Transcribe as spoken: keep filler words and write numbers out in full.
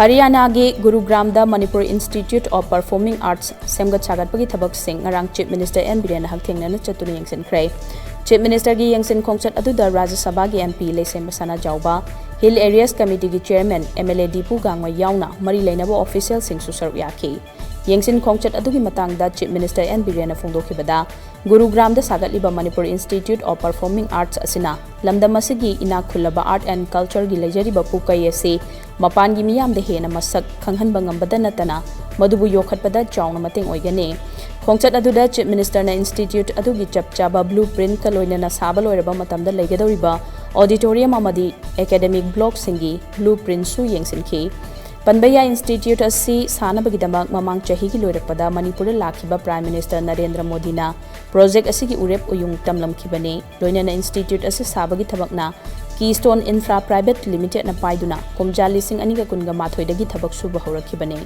ꯍꯔꯤꯌꯥꯅꯥꯒꯤ ꯒꯨꯔꯨꯒ꯭ꯔꯥꯝꯗ Manipur Institute of Performing Arts ꯁꯦꯝꯒꯠ ꯁꯥꯒꯠꯄꯒꯤ ꯊꯕꯛꯁꯤꯡ ꯉꯔꯥꯡ Chief Minister N. ꯕꯤꯔꯦꯟꯅ ꯍꯛꯊꯦꯡꯅꯅ ꯆꯠꯇꯨꯅ ꯌꯦꯡꯁꯤꯟꯈ꯭ꯔꯦ꯫ Chief Ministerꯒꯤ ꯌꯦꯡꯁꯤꯟ ꯈꯣꯡꯆꯠ ꯑꯗꯨꯗ ꯔꯥꯖ꯭ꯌ ꯁꯚꯥꯒꯤ M P ꯂꯩꯁꯦꯝꯕ Sanajaoba, Hill Areas Committeeꯒꯤ Chairman, M L A Dipu ꯒꯥꯡꯃꯩ ꯌꯥꯎꯅ ꯃꯔꯤ ꯂꯩꯅꯕ officialꯁꯤꯡꯁꯨ ꯁꯔꯨꯛ ꯌꯥꯈꯤ꯫ ꯌꯦꯡꯁꯤꯟ ꯈꯣꯡꯆꯠ ꯑꯗꯨꯒꯤ ꯃꯇꯥꯡꯗ Chief Minister N. ꯕꯤꯔꯦꯟꯅ ꯐꯣꯡꯗꯣꯛꯈꯤꯕꯗ, ꯒꯨꯔꯨꯒ꯭ꯔꯥꯝꯗ ꯁꯥꯒꯠꯂꯤꯕ Manipur Institute of Performing Arts ꯑꯁꯤꯅ ꯂꯝꯗꯝ ꯑꯁꯤꯒꯤ ꯏꯅꯥꯛ ꯈꯨꯜꯂꯕ art and cultureꯒꯤ ꯂꯩꯖꯔꯤꯕ ꯄꯨꯀꯩ ꯑꯁꯤ ꯃꯄꯥꯟꯒꯤ ꯃꯤꯌꯥꯝꯗ ꯍꯦꯟꯅ ꯃꯁꯛ ꯈꯪꯍꯟꯕ ꯉꯝꯕꯗ ꯅꯠꯇꯅ ꯃꯗꯨꯕꯨ ꯌꯣꯛꯈꯠꯄꯗ ꯆꯥꯎꯅ ꯃꯇꯦꯡ ꯑꯣꯏꯒꯅꯤ꯫ ꯈꯣꯡꯆꯠ ꯑꯗꯨꯗ Chief Ministerꯅ institute ꯑꯗꯨꯒꯤ ꯆꯞ ꯆꯥꯕ blueprintꯀ ꯂꯣꯏꯅꯅ ꯁꯥꯕ ꯂꯣꯏꯔꯕ ꯃꯇꯝꯗ ꯂꯩꯒꯗꯧꯔꯤꯕ auditorium ꯑꯃꯗꯤ academic blockꯁꯤꯡꯒꯤ blueprintꯁꯨ ꯌꯦꯡꯁꯤꯟꯈꯤ꯫ ꯄꯟꯕ ꯌꯥꯏ, institute ꯑꯁꯤ ꯁꯥꯅꯕꯒꯤꯗꯃꯛ ꯃꯃꯥꯡ ꯆꯍꯤꯒꯤ ꯂꯣꯏꯔꯛꯄꯗ ꯃꯅꯤꯄꯨꯔꯗ ꯂꯥꯛꯈꯤꯕ Prime Minister ꯅꯔꯦꯟꯗ꯭ꯔ ꯃꯣꯗꯤꯅ project ꯑꯁꯤꯒꯤ ꯎꯔꯦꯞ ꯎꯌꯨꯡ ꯇꯝꯂꯝꯈꯤꯕꯅꯤ꯫ ꯂꯣꯏꯅꯅ institute ꯑꯁꯤ ꯁꯥꯕꯒꯤ ꯊꯕꯛꯅ Keystone Infra Private Limitedꯅ ꯄꯥꯏꯗꯨꯅ ꯀꯨꯝꯖꯥ ꯂꯤꯁꯤꯡ ꯑꯅꯤꯒ ꯀꯨꯟꯒ ꯃꯥꯊꯣꯏꯗꯒꯤ ꯊꯕꯛ ꯁꯨꯕ ꯍꯧꯔꯛꯈꯤꯕꯅꯤ꯫